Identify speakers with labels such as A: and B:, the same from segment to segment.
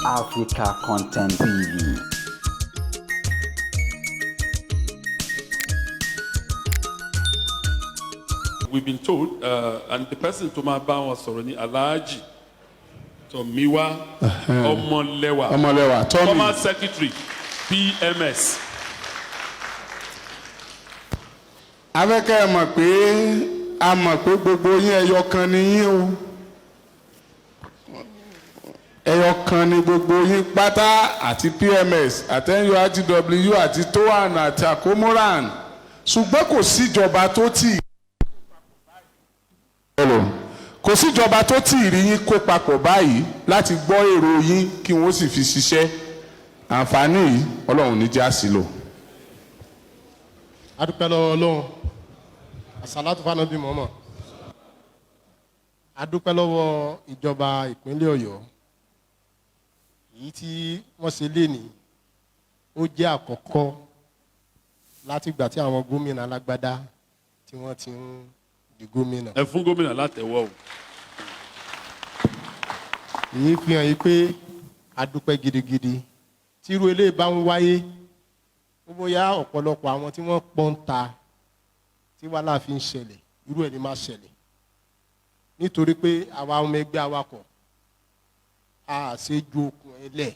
A: Africa Content TV.
B: We've been told, and the person tó máa bá wọn sọ̀rọ̀ ní Alhaji Tomiwa Ọmọlẹ́wà,
C: Ọmọlẹ́wà Tommy.
B: Former secretary, PMS.
C: Afẹ́kẹ́ ẹ mọ̀ pé a mọ̀ pé gbogbo yín, ẹyọ kan ni yín o. Ẹyọ kan ni gbogbo yín pátá, àti PMS, àti NURTW, àti TOAN, àti ACCOMORAN, ṣùgbọ́n kò síjọba tó tì Hello. Kò síjọba tó tì rí yín kó papọ̀ báyìí láti gbọ́ èrò yín kí wọ́n sì fi ṣiṣẹ́. Àǹfààní yìí, Ọlọ́run ní já sí lò.
D: Adúpẹ́ lọ́wọ́ Ọlọ́run, àsálàtù fànàbí mọ́mọ́. Adúpẹ́ lọ́wọ́ ìjọba ìpínlẹ̀ Ọ̀yọ́. Èyí tí wọ́n ṣe lénìí, ó jẹ́ àkọ́kọ́ látìgbà tí àwọn gómìnà alágbádá tí wọ́n ti ń di gómìnà.
B: Ẹ fún gómìnà látẹ̀wọ́ o.
D: Èyí fi hàn yí pé adúpẹ́ gidigidi. Tí irú eléyìí bá ń wáyé, ó bóyá ọ̀pọ̀lọpọ̀ àwọn tí wọ́n pọ́n ń ta tí wàhálà fi ń ṣẹlẹ̀, irú ẹ̀ ní má ṣẹlẹ̀, nítorí pé àwa ọmọ ẹgbẹ́ awakọ̀, a ṣe ju okùn ẹ lẹ̀.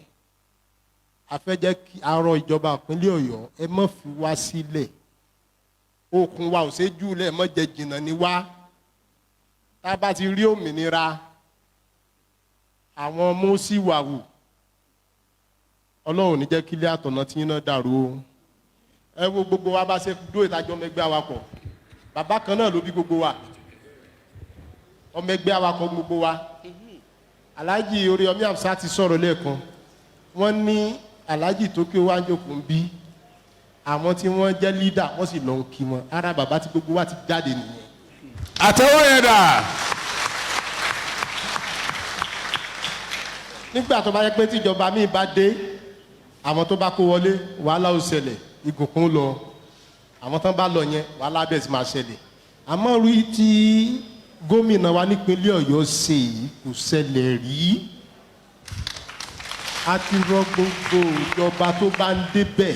D: A fẹ́ jẹ́ kí arọ ìjọba ìpínlẹ̀ Ọ̀yọ́, ẹ má fi wá sílẹ̀. Okùn wa ò ṣe jù lẹ̀, mọ́ jẹ jìnnà ní wá. Tá a bá ti rí òmìnira, àwọn ọmọ sì wà wù. Ọlọ́run ò ní jẹ́ kí ilé àtọ̀nà tí yín náà dàrú o. Ẹ wo gbogbo wa bá ṣe dó ìtajọ́ ọmọ ẹgbẹ́ awakọ̀. Bàbá kan náà ló bí gbogbo wa, ọmọ ẹgbẹ́ awakọ̀ gbogbo wa. Alhaji Oríyọmí Hamzat ti sọ̀rọ̀ lẹ́ẹ̀kan. Wọ́n ní Alhaji tó kí wá ń jókòó ń bí àwọn tí wọ́n jẹ́ leader, wọ́n sì lọ ń kí wọn. Ara bàbá tí gbogbo wa ti jáde nìyẹn.
C: Àtẹ́wọ́ yẹn dà?
D: Nígbà tó bá yẹ pé tíjọba míì bá dé, àwọn tó bá kó wọlé, wàhálà ó ṣẹlẹ̀, ìgùnkùn lọ. Àwọn tó bá lọ yẹn, wàhálà bẹ́ẹ̀ sì máa ṣẹlẹ̀. Àmọ́ rí tí gómìnà wa nípínlẹ̀ Ọ̀yọ́ ṣe yìí, kò ṣẹlẹ̀ rí. A ti rọ gbogbo ìjọba tó bá ń débẹ̀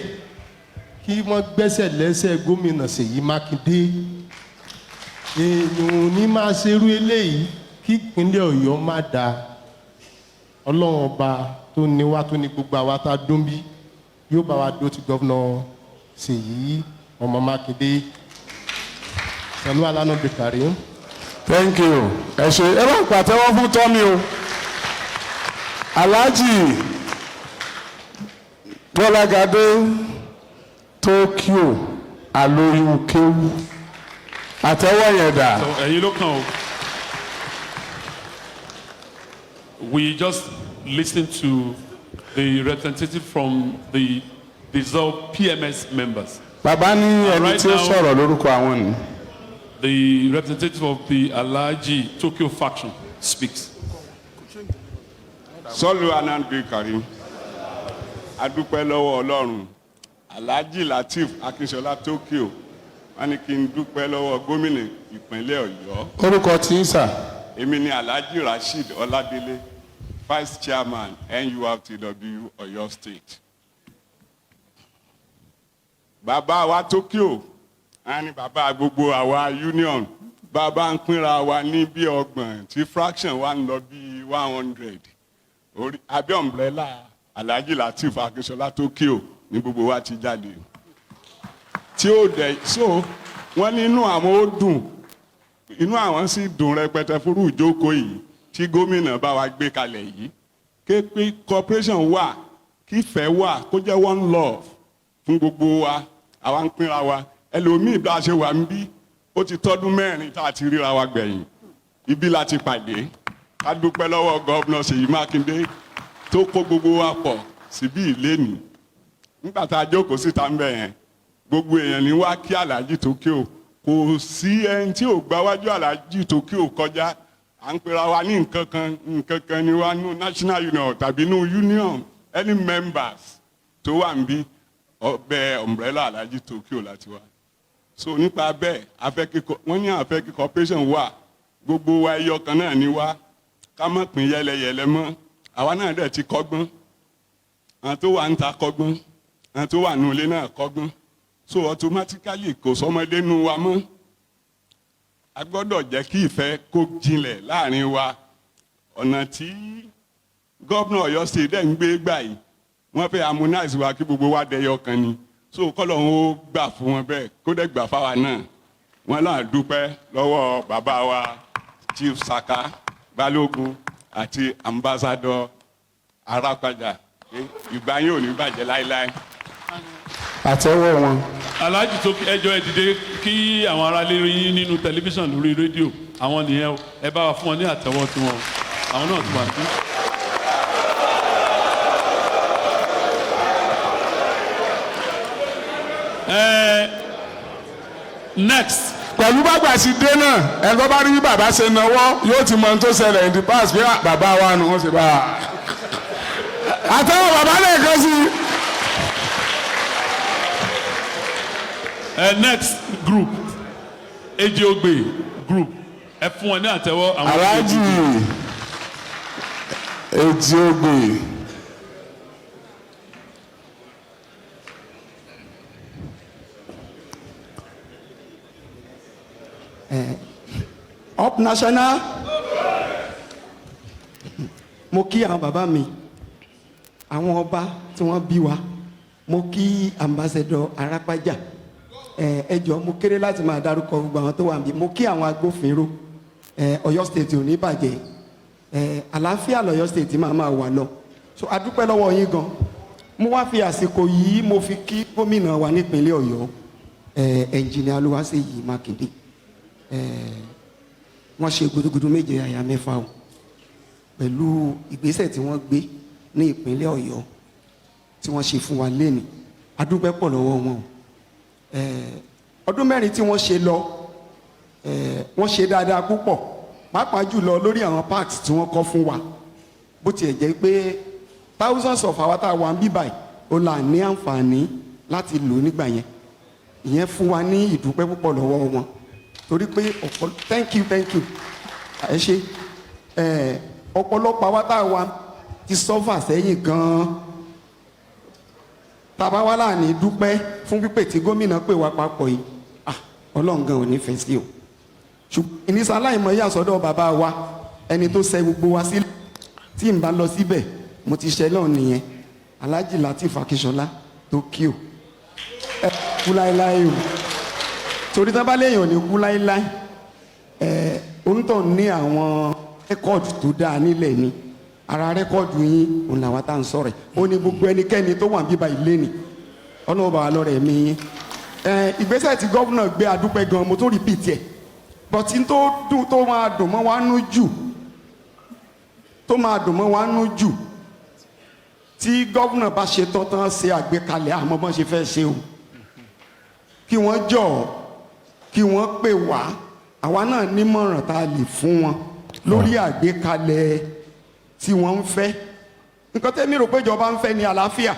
D: kí wọ́n gbẹ́sẹ̀ lẹ́sẹ̀ gómìnà Ṣèyí Mákindé. Èèyàn ò ní máa ṣerú eléyìí kí ìpínlẹ̀ Ọ̀yọ́ má dáa. Ọlọ́run Ọba tó ní wá, tó ní gbogbo àwa tá a dún bí, yóò bá wa dó ti Governor Ṣèyí ọmọ Mákindé pẹ̀lú alánà bìkàrí.
C: Thank you. Ẹ ṣe, ẹ bá ń pàtẹ́wọ́ fún Tọ́mi o. Alhaji Bọ́lágadé Tokyo Alóyún Kéwú, àtẹ́wọ́ yẹn dà?
B: So ẹ̀yin ló kàn o. We just listened to the representative from the dissolved PMS members.
C: Bàbá ní ẹni
B: Right
C: tí ó
B: now-
C: sọ̀rọ̀ lórúkọ àwọn ni.
B: The representative of the Alhaji Tokyo faction speaks.
E: Sọlù anandi karim. Adúpẹ́ lọ́wọ́ Ọlọ́run. Alhaji Lateef Akínṣọlá Tokyo, wọ́n ní kí n dúpẹ́ lọ́wọ́ gómìnà ìpínlẹ̀ Ọ̀yọ́.
C: Orúkọ tí ń sà?
E: Èmi ni Alhaji Rasheed Ọládélé, vice chairman, NURTW Ọ̀yọ́ State. Bàbá wa Tokyo, wọ́n ní bàbá gbogbo àwa union. Bàbá ń pínra wa ní bí 30, tí fraction wa ń lọ bí 100, orí abẹ́ umbrella Alhaji Lateef Akínṣọlá Tokyo ní gbogbo wa ti jáde tí ó dẹ̀. So wọ́n ní inú àwọn ó dùn, inú àwọn sì dùn rẹpẹtẹ fúrú ìjókòó yìí tí gómìnà bá wa gbé kalẹ̀ yìí, ké pé cooperation wà, kífẹ́ wà, kó jẹ́ one love fún gbogbo wa. Àwa ń pínra wa, ẹlòmíì bá a ṣe wà ń bí, ó ti tọ́dún 4 tá a ti ríra wa gbẹ̀yìn. Ibi la ti pàdé. Ká dúpẹ́ lọ́wọ́ Governor Ṣèyí Mákindé tó kó gbogbo wa pọ̀ síbí ìlénìí. Nígbà tá a jókòó síta ń bẹ̀ yẹn, gbogbo èèyàn ní wá kí Aláàjì Tokyo. Kò sí ẹni tí ò gbáwájú Aláàjì Tokyo kọjá. À ń pera wa ní nǹkan kan, nǹkan kan ni wa nú national union tàbí nú union. Any members tó wà ń bí, ọbẹ̀ umbrella Aláàjì Tokyo láti wá. So nípa bẹ́ẹ̀, afẹ́ kíkọ wọ́n ní àfẹ́ kí cooperation wà. Gbogbo wa, ẹyọ kan náà ni wá. Ká má pín yẹlẹyẹlẹ mọ́. Àwa náà dẹ̀ ti kọ́gbọ́n. Àwọn tó wà ń ta kọ́gbọ́n, àwọn tó wà nù ilé náà kọ́gbọ́n. So automatically, kò sọmọdé nu wa mọ́. A gbọ́dọ̀ jẹ́ kí ìfẹ́ kó jinlẹ̀ láàrin wa. Ọ̀nà tí gómìnà Ọ̀yọ́ State dẹ̀ ń gbé gbà yìí, wọ́n fẹ́ harmonize wa kí gbogbo wa dẹyọ kan ni. So kọ́lọ́hún ó gbà fún wọn bẹ́ẹ̀, kó dẹ̀ gbà fáwa náà. Wọ́n náà dúpẹ́ lọ́wọ́ bàbá wa Chief Saka Balógun àti Ambassador Arápájà. Ìgbà yín ò ní bàjẹ́ láéláé.
C: Àtẹ́wọ́ wọn.
B: Aláàjì tó ẹjọ́, ẹ dìde kí àwọn aráalé rí yín nínú tẹlifíṣàn, lórí rédíò. Àwọn nìyẹn o. Ẹ bá wa fún wọn ní àtẹ́wọ́ tiwọn. Àwọn náà ti wà ní. Next.
C: Pẹ̀lú bàgbà sí dé náà, ẹni tó bá rí bí bàbá ṣe náwó yóò ti mọ ohun tó ṣẹlẹ̀ in the past, bí bàbá wa nù wọ́n ṣe bá a. Àtẹ́wọ́ bàbá lẹ́ẹ̀kan sí i.
B: Next group, Ejiogbe group, ẹ fún wọn ní àtẹ́wọ́ àwọn.
C: Aláàjì Ejiogbe.
F: Up national. Mo kí àwọn bàbá mi, àwọn ọba tí wọ́n bí wa. Mo kí Ambassador Arápájà. Ẹ jọ̀ọ́, mo kéré láti máa dárúkọ gbogbo àwọn tó wà níbí. Mo kí àwọn agbófinró. Ọ̀yọ́ State ò ní bàjẹ́. Àlàáfíà lọ́yọ́ State máa máa wà lọ. So a dúpẹ́ lọ́wọ́ yín gan. Mo wá fi àsìkò yìí, mo fi kí gómìnà wa nípínlẹ̀ Ọ̀yọ́, Ẹnjìnìà Olúwaṣèyí Mákindé. Wọ́n ṣe gudugudu méje àyà mẹ́fà o pẹ̀lú ìgbésẹ̀ tí wọ́n gbé ní ìpínlẹ̀ Ọ̀yọ́, tí wọ́n ṣe fún wa lénìí. A dúpẹ́ pọ̀ lọ́wọ́ wọn o. Ọdún 4 tí wọ́n ṣe lọ, wọ́n ṣe dáadáa púpọ̀, pàápàá jùlọ lórí àwọn parks tí wọ́n kọ́ fún wa. Bó tiẹ̀ jẹ́ pé thousands of our tá a wà ń bí báyìí ó là ní àǹfààní láti lò nígbà yẹn, ìyẹn fún wa ní ìdúpẹ́ púpọ̀ lọ́wọ́ wọn, torí pé ọ̀pọ̀, thank you, thank you, ẹ ṣe. Ọ̀pọ̀lọpọ̀ àwa tá a wà ti suffer sẹ́yìn gan-an. Tàbá wá láàní dúpẹ́ fún pípè tí gómìnà pè wá papọ̀ yìí, ah, Ọlọ́run gan ò ní fẹ́ sí o. Ṣùgbọ́n ìnísà aláìmọ̀ yà sọ́dọ̀ bàbá wa, ẹni tó ṣe gbogbo wa sílẹ̀, tí n bá lọ síbẹ̀ mo ti ṣe náà nìyẹn, Alhaji Lateef Akínsọlá tó kí o. Ẹ kú láéláé o, torí tán bá léèyàn ní kú láéláé. Ẹ onítọ̀ ní àwọn record tó dáa nílẹ̀ ni. Ara record yín òun làwa tá à ń sọ̀rọ̀ ẹ̀. Ó ní gbogbo ẹnikẹ́ni tó wà ń bíbá ilé ni Ọlọ́run bá wa lọ́rẹ̀ mi yín. Ẹ ìgbésẹ̀ tí gómìnà gbé, adúpẹ́ gan. Mo tó repeat ẹ̀, but n tó dùn, tó máa dùn mọ́ wa nú jù, tó máa dùn mọ́ wa nú jù, tí gómìnà bá ṣe tán tán ṣe àgbékalẹ̀, àmọ́ bọ́n ṣe fẹ́ ṣe o, kí wọ́n jọ̀ọ́, kí wọ́n pè wá. Àwa náà nímọ̀ràn tá a lè fún wọn lórí àgbékalẹ̀ tí wọ́n ń fẹ́. Nǹkan tẹ́mi rò pé ìjọba ń fẹ́ ni àlàáfíà.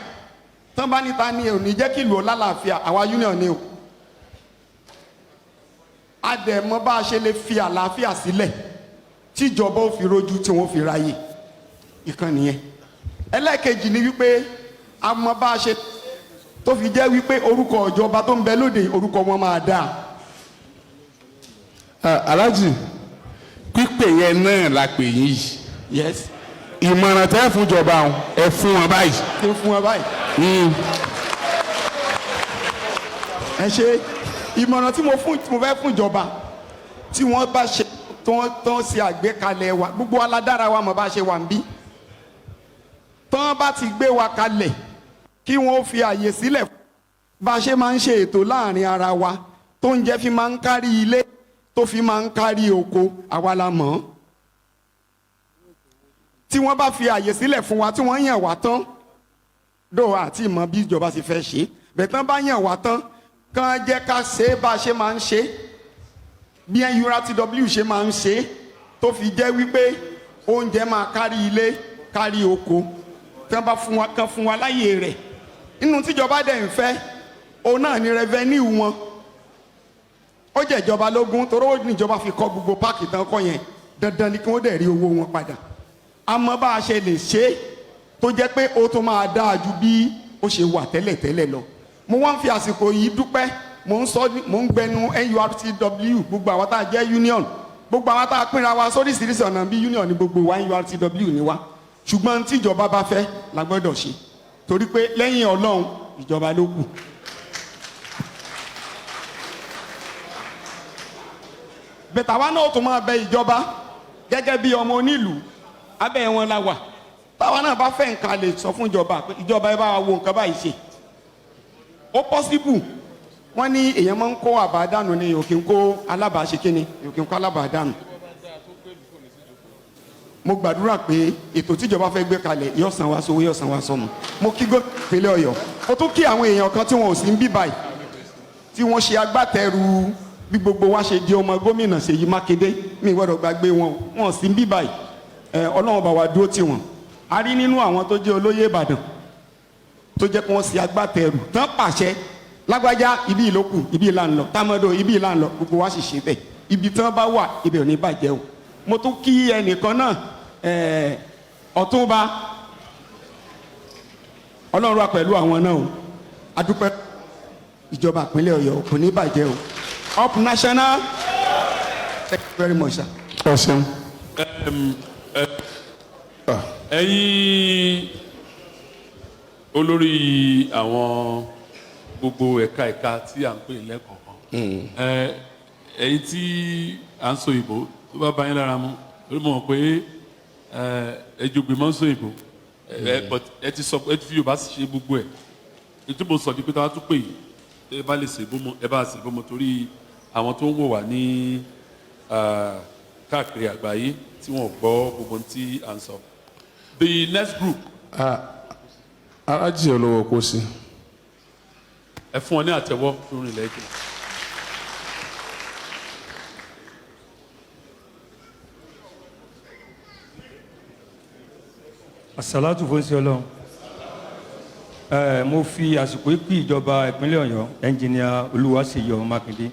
F: Tán bá níta ni ò ní jẹ́ kí ìlú ó lálàáfíà, àwa union ni o. A dẹ̀ mọ̀ bá a ṣe lè fi àlàáfíà sílẹ̀ tíjọba ó fi rojú, tí wọ́n fi ráyè. Ìkan nìyẹn. Ẹlẹ́ẹ̀kejì ni wípé a mọ̀ bá a ṣe tó fi jẹ́ wípé orúkọ ìjọba tó ń bẹ lóde, orúkọ wọn máa dáa.
C: Aláàjì, pípè yẹn náà la pè yín yìí.
F: Yes.
C: Ìmọ̀ràn tẹ́ fún ìjọba ọ̀hún, ẹ fún wọn báyìí.
F: Kí n fún wọn báyìí. Ẹ ṣe. Ìmọ̀ràn tí mo fẹ́ fún ìjọba, tí wọ́n bá ṣe tó ń ṣe àgbékalẹ̀ wa, gbogbo aládára wa mọ̀ bá ṣe wà ń bí, tán bá ti gbé wa kalẹ̀, kí wọ́n fi àyè sílẹ̀ bá a ṣe máa ń ṣe ètò láàrin ara wa, tó ń jẹ́ fi máa ń kárí ilé, tó fi máa ń kárí oko, àwa la mọ̀ ọ́n. Tí wọ́n bá fi àyè sílẹ̀ fún wa, tí wọ́n yàn wá tán dó, àti ìmọ̀ bí ìjọba sì fẹ́ ṣe bẹ́ẹ̀, tán bá yàn wá tán, kàn jẹ́ ká ṣe é bá a ṣe máa ń ṣe, bí NURTW ṣe máa ń ṣe, tó fi jẹ́ wípé oúnjẹ máa kárí ilé, kárí oko. Tán bá fún wa, kàn fún wa láyè rẹ̀. Inú tíjọba dẹ̀ ń fẹ́, òun náà ni revenue wọn. Ó jẹ́ ìjọba lógún, torí ó níjọba fi kọ́ gbogbo park tán kọ́ yẹn. Dandan ni kí wọ́n dẹ̀ rí owó wọn padà. Àmọ́ bá a ṣe lè ṣe é. tó jẹ́ pé ó tún máa dáa ju bí ó ṣe wà tẹ́lẹ̀tẹ́lẹ̀ lọ. Mo wá ń fi àsìkò yìí dúpẹ́. Mo ń sọ, mo ń gbẹnu NURTW, gbogbo àwọn tá a jẹ́ union, gbogbo àwọn tá a pínra wa sóríṣiríṣi ọ̀nà bí union ni gbogbo wa, NURTW ni wa. Ṣùgbọ́n tí ìjọba bá fẹ́ la gbọ́dọ̀ ṣe, torí pé lẹ́yìn Ọlọ́run, ìjọba ló kù. Bẹ̀tà wa náà tún máa bẹ ìjọba gẹ́gẹ́ bí ọmọ onílùú, abẹ́ wọn la wà. Táwa náà bá fẹ́ nǹkan, a lè sọ fún ìjọba pé, "Ìjọba, ẹ bá wa wo nǹkan báyìí ṣe." Ó possible. Wọ́n ní èèyàn máa ń kó àbádànù ni, òkè ń kó alábàáṣe kíni, òkè ń kó alábàádànù. Mo gbàdúrà pé ètò tíjọba fẹ́ gbé kalẹ̀ yóò san wá sówó, yóò san wá sọmọ. Mo kí gómìnà ìpínlẹ̀ Ọ̀yọ́. Mo tún kí àwọn èèyàn kan tí wọn ò sí ń bí báyìí, tí wọ́n ṣe agbátẹrù bí gbogbo wa ṣe di ọmọ gómìnà Ṣèyí Mákindé. Mi gbọ́dọ̀ gbàgbé wọn o. Wọn ò sí ń bí báyìí. Ẹ Ọlọ́run bá wa dúró tì wọ́n. A rí nínú àwọn tó jẹ́ olóyè Ìbàdàn tó jẹ́ kí wọ́n ṣe agbátẹrù tán, pàṣẹ, "Lágbájá, ibi ìlókù, ibi ìlà ń lọ, támọ́dọ̀, ibi ìlà ń lọ." Gbogbo wa sì ṣe bẹ́ẹ̀. Ibi tí wọ́n bá wà, ibẹ̀ ò ní bàjẹ́ o. Mo tún kí ẹnìkan náà, Ọ̀túnba. Ọlọ́run wà pẹ̀lú àwọn náà o. Adúpẹ́. Ìjọba ìpínlẹ̀ Ọ̀yọ́ kò ní bàjẹ́ o. Up national! Thank you very much, sir.
C: Ẹ ṣeun.
B: Ẹ̀yin olórí àwọn gbogbo ẹ̀ka ẹ̀ka tí à ń pè lẹ́kọ̀ọ̀kan, ẹ̀yin tí à ń sọ ìbò tó bá bá yín lára mu, torí mo mọ̀ pé ẹjọ́gbìn máa ń sọ ìbò ẹ, but ẹ ti sọ, ẹ ti fi Yorùbá ṣe gbogbo ẹ̀. Ètò mo sọ ni pé táwa tún pè yìí, ẹ bá lè ṣe ìbomọ, ẹ bá ṣe ìbomọ, torí àwọn tó ń wò wá ní káàkiri àgbáyé tí wọ́n gbọ́ gbogbo ohun tí à ń sọ. The next group.
C: Alájì olówó kó sí.
B: Ẹ fún wọn ní àtẹ́wọ́ fún ilẹ̀ ẹ̀jẹ̀.
G: Àsàlátù fún sí Ọlọ́run. Mo fi àsìkò yìí kí ìjọba ìpínlẹ̀ Ọ̀yọ́, ẹnjìníà Olúwaṣeyì Mákindé.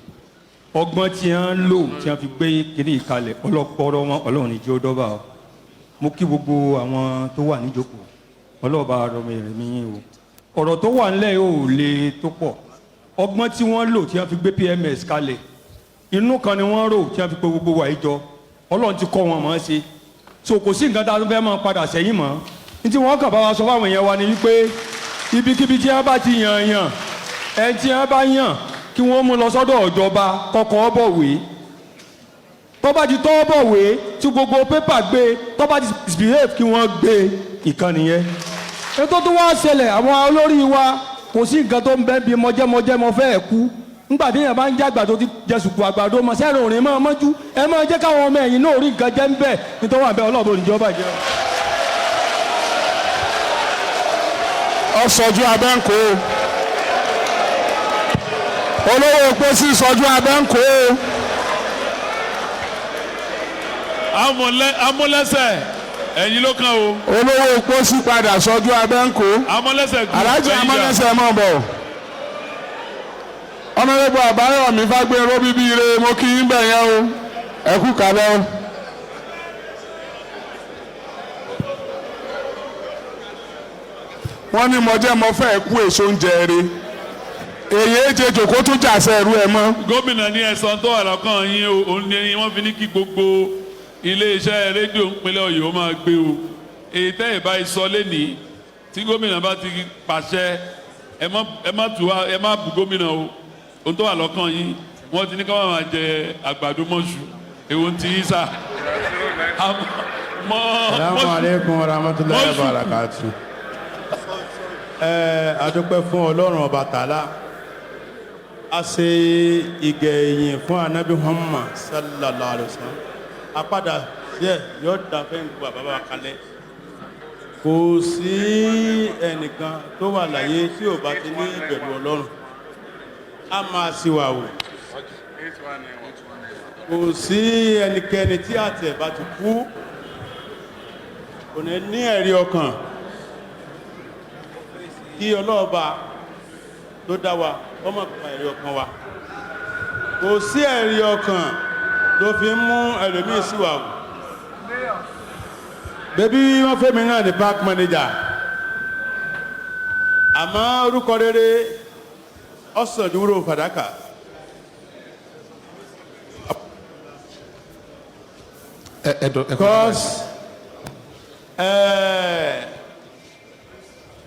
G: Ọgbọ́n tí wọ́n ń lò tí wọ́n fi gbé kínní ìkalẹ̀, ọlọ́pọ̀rọ̀ wọn, Ọlọ́run ní jẹ́ ó dọ́bà o. Mo kí gbogbo àwọn tó wà níjókòó. Ọlọ́ọ̀bá rọmọ ẹ̀rẹ̀mí yín o. Ọ̀rọ̀ tó wà ńlẹ̀ yóò le tó pọ̀. Ọgbọ́n tí wọ́n lò tí wọ́n fi gbé PMS kalẹ̀, inú kan ni wọ́n rò tí wọ́n fi pe gbogbo wa yìí jọ. Ọlọ́run ti kọ́ wọn mọ̀ ọ́n ṣe, so kò sí nǹkan tá a tún fẹ́ máa padà sẹ́yìn mọ́. Ní tí wọ́n kàn bá wa sọ fáwọn èèyàn wa ni wípé ibikíbi tí wọ́n bá ti yàn yàn, ẹni tí wọ́n bá yàn, kí wọ́n mú lọ sọ́dọ̀ ìjọba kọ́kọ́ bọ̀wé. Tó bá ti tọ́ bọ̀wé tí gbogbo pépà gbé, tó bá ti misbehave, kí wọ́n gbé. Ìkànnì yẹn ètò tó wá ṣẹlẹ̀, àwọn olórí wa, kò sí nǹkan tó ń bẹ́ bí mọ́jẹ́mọ́jẹ́ mọ́ fẹ́ kú. Nígbà tí èèyàn bá ń jẹ́ àgbàdo, ti jẹ sùkú àgbàdo mọ́ sẹ́rù òrìn mọ́ mọ́jú, ẹ máa jẹ́ káwọn ọmọ ẹ̀yìn náà rí nǹkan jẹ́ ń bẹ̀. Nítorí wà bẹ́ẹ̀, ọlọ́ọ̀bọ òníjọba jẹ́.
C: Ọsọjú abẹ́ǹkó, olówó pósí sọjú abẹ́ǹkó.
B: Amúlẹ́sẹ̀, ẹ̀yin ló kàn o.
C: Olówó pósí padà sọjú abẹ́ǹkó.
B: Amúlẹ́sẹ̀ group.
C: Aláàjì
B: ẹ̀yin dà.
C: Amọ́lẹ́sẹ̀ mọ̀ bọ̀. Honourable Àbáyọ̀mí Fágbéró, bíbí ire, mo kí yín bẹ̀ yẹn o. Ẹ kú kálẹ̀ o. Wọ́n ní mo jẹ́ mo fẹ́ kú, èso ń jẹ eré èyí èjè jòkó tún jàṣẹ ẹrú ẹ mọ́.
B: Gómìnà ní ẹ̀sán tó wà lọ́kàn yín o. Òun ni wọ́n fi ní kí gbogbo iléeṣẹ́ rédíò ìpínlẹ̀ Ọ̀yọ́ máa gbé o. Èyí tẹ́ ẹ̀ bá sọ lẹ́nìí tí gómìnà bá ti pàṣẹ, ẹ má tù wá, ẹ má bù gómìnà o. Ohun tó wà lọ́kàn yín, wọ́n ti ní ká má máa jẹ àgbàdo mọ́ṣú. Èwo ń ti yín sà?
H: Salamu alaikum wa rahmatulahi wa barakatu. Ẹ adúpẹ́ fún Ọlọ́run ọba tààlà. A ṣe ìgẹ̀yìn fún Anabi Muhammad sallallahu alayhi wa sallam. A padà díẹ̀ yóò da fẹ́ gbọ́ bàbá wa kalẹ̀. Kò sí ẹnìkan tó wà láyé tí ò bá ti ní ìbẹ̀rù Ọlọ́run. A máa ṣìwà wò. Kò sí ẹnikẹ́ni tí àtẹ̀ bá ti kú kò ní ní ẹ̀rí ọkàn kí ọlọ́ọ̀ba tó dá wa kó má pa ẹ̀rí ọkàn wa. Kò sí ẹ̀rí ọkàn tó fi ń mú ẹlòmíì sí wa wò. Bébí wọ́n fẹ́ mi náà ní park manager. Àmọ́ orúkọ rere ọ̀sán dúró fàdákà. Because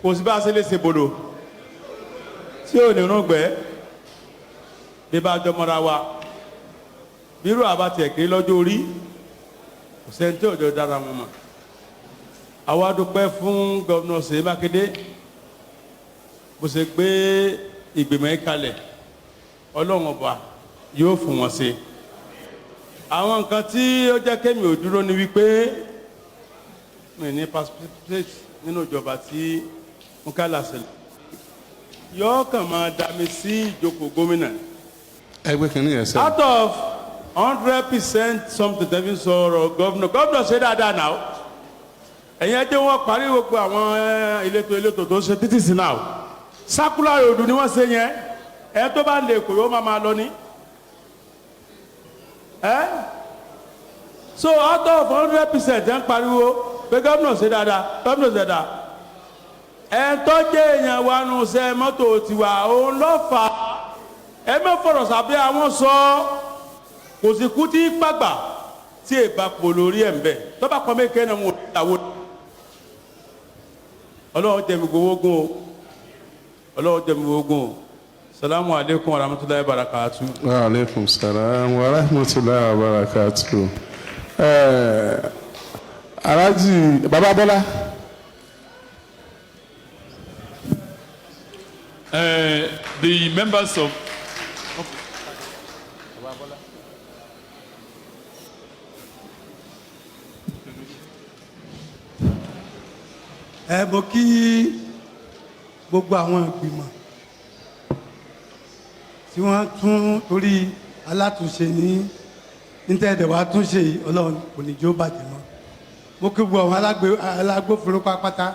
H: kò sí bá a ṣe lè ṣe bolo tí ò ní rúgbẹ́ bí bá a jọ mọ́ra wa bírò àbá tiẹ̀ kiri lọ́jọ́ orí, kò sẹ́ni tí òjò dára wọn mọ̀. Àwa dúpẹ́ fún Governor Ṣèyí Mákindé bó ṣe gbé ìgbìmọ̀ yìí kalẹ̀. Ọlọ́run Ọba yóò fún wọn ṣe. Àwọn nǹkan tí ó jẹ́ kémi ò dúró ni wípé mi ní participate nínú ìjọba tí Mukala ṣẹlẹ̀ yóò kàn máa dá mi sí ìjókòó gómìnà.
C: Ẹgbẹ́ kìíní yẹn sẹ́yìn.
H: Out of 100% something tẹ́bí sọ̀rọ̀ governor, governor ṣe dáadáa náà. Ẹ̀yin ẹ jẹ́ wọ́n parí gbogbo àwọn elétò tó ṣe títì sí náà. Circular road ni wọ́n ṣe yẹn. Ẹ tó bá lè kó yóò máa lọ ní. Ẹ so out of 100% ẹ̀ ń pariwo pé gómìnà ṣe dáadáa, gómìnà ṣe dáadáa. Ẹ tó jẹ́ èèyàn wa nù sẹ́ mọ́tò tiwa òun ló fà á. Ẹ mẹ́fọ̀rọ̀ sàbẹ́ àwọn sọ kò sí kú tí pàgbà tí èèbá pò lórí ẹ̀ ń bẹ̀ tọ́ba kọ́ mẹ́kẹ́ náà wọn ò ní ìyàwó. Ọlọ́run jẹ́ mi gbowó gún o, Ọlọ́run jẹ́ mi gbowó gún o. Salamu aleykum wa rahmatulahi wa barakatu.
C: Wa aleykum salam wa rahmatulahi wa barakatu. Alhaji Baba Bọ́lá.
B: The members of
I: Ẹ mo kí gbogbo àwọn ìgbìmọ̀ tí wọ́n tún torí alátúnṣe ní nítẹ̀ẹ̀dẹ̀ wa túnṣe yìí, Ọlọ́run kò ní jó bàjẹ́ mọ́. Mo kí gbogbo àwọn alágbófinró pátápátá.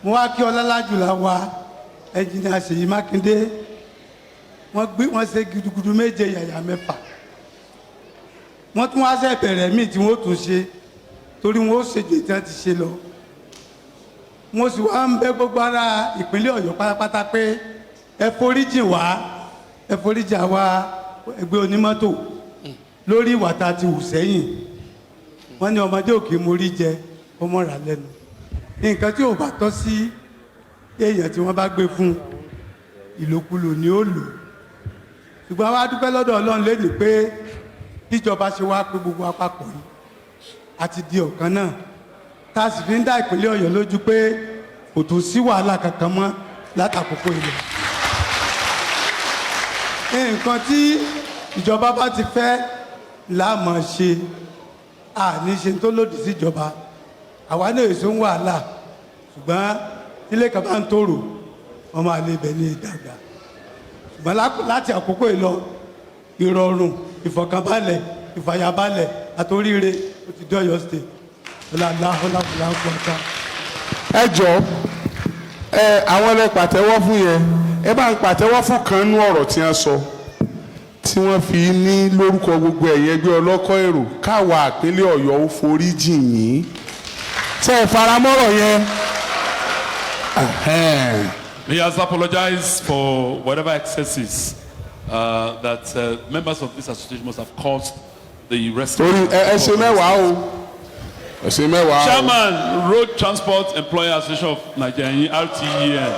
I: Mo wá kí ọlọ́lá jùlọ wa, Ẹnjìnìà Ṣèyí Mákindé. Wọ́n gbé wọ́n ṣe gudugudu méje yàyà mẹ́fà. Wọ́n tún wá ṣe bẹ̀rẹ̀ míì tí wọ́n tún ṣe torí wọ́n ó ṣe ju èyí tí wọ́n ti ṣe lọ. Mo sì wá ń bẹ̀ gbogbo ará ìpínlẹ̀ Ọ̀yọ́ pátápátá pé ẹ foríjìn wá, ẹ foríjìn àwa ẹgbẹ́ onímọ́tò lórí ìwà tá a ti hù sẹ́yìn. Wọ́n ní ọmọdé ò kì í mórí jẹ ọmọ rà lẹ́nu. Nǹkan tí ò bá tọ́ sí èèyàn tí wọ́n bá gbé fún, ìlòkulò ni ó lò. Ṣùgbọ́n wá dúpẹ́ lọ́dọ̀ Ọlọ́run lẹ́nu pé bíjọba ṣe wá pé gbogbo apapọ̀ yìí àti di ọ̀kan náà, tá a sì fi ń dá ìpínlẹ̀ Ọ̀yọ́ lójú pé kò tún sí wàhálà kankan mọ́ látàkókò ilẹ̀. Nǹkan tí ìjọba bá ti fẹ́ la máa ṣe, àní ṣe tó lòdì sí ìjọba. Àwa náà èso ń wàhálà, ṣùgbọ́n ilé kan bá ń tòrò, wọ́n máa lè bẹ̀ ní ìdàgbà. Ṣùgbọ́n láti àkókò yìí lọ, ìrọ̀rùn, ìfọ̀kànbalẹ̀, ìfàyàbalẹ̀ àtòríire ó ti dé Ọ̀yọ́ State. Ọlá ọlá ọlá ọlá.
C: Ẹ jọ ẹ, àwọn ẹlẹ pàtẹ́wọ́ fún yẹn. Ẹ bá ń pàtẹ́wọ́ fún kan nú ọ̀rọ̀ tí wọ́n sọ tí wọ́n fi ní lórúkọ gbogbo ẹ̀yẹ ẹgbẹ́ ọlọ́kọ̀ èrò káwa àpínlẹ̀ Ọ̀yọ́ ó forí jìn yín. Tẹ́ ẹ faramọ́rọ̀ yẹn.
B: He has apologized for whatever excesses that members of this association must have caused the rest.
C: Torí ẹ ṣe mẹ́wàá o, ẹ ṣe mẹ́wàá o.
B: Chairman, Road Transport Employer Association of Nigeria, RTEN.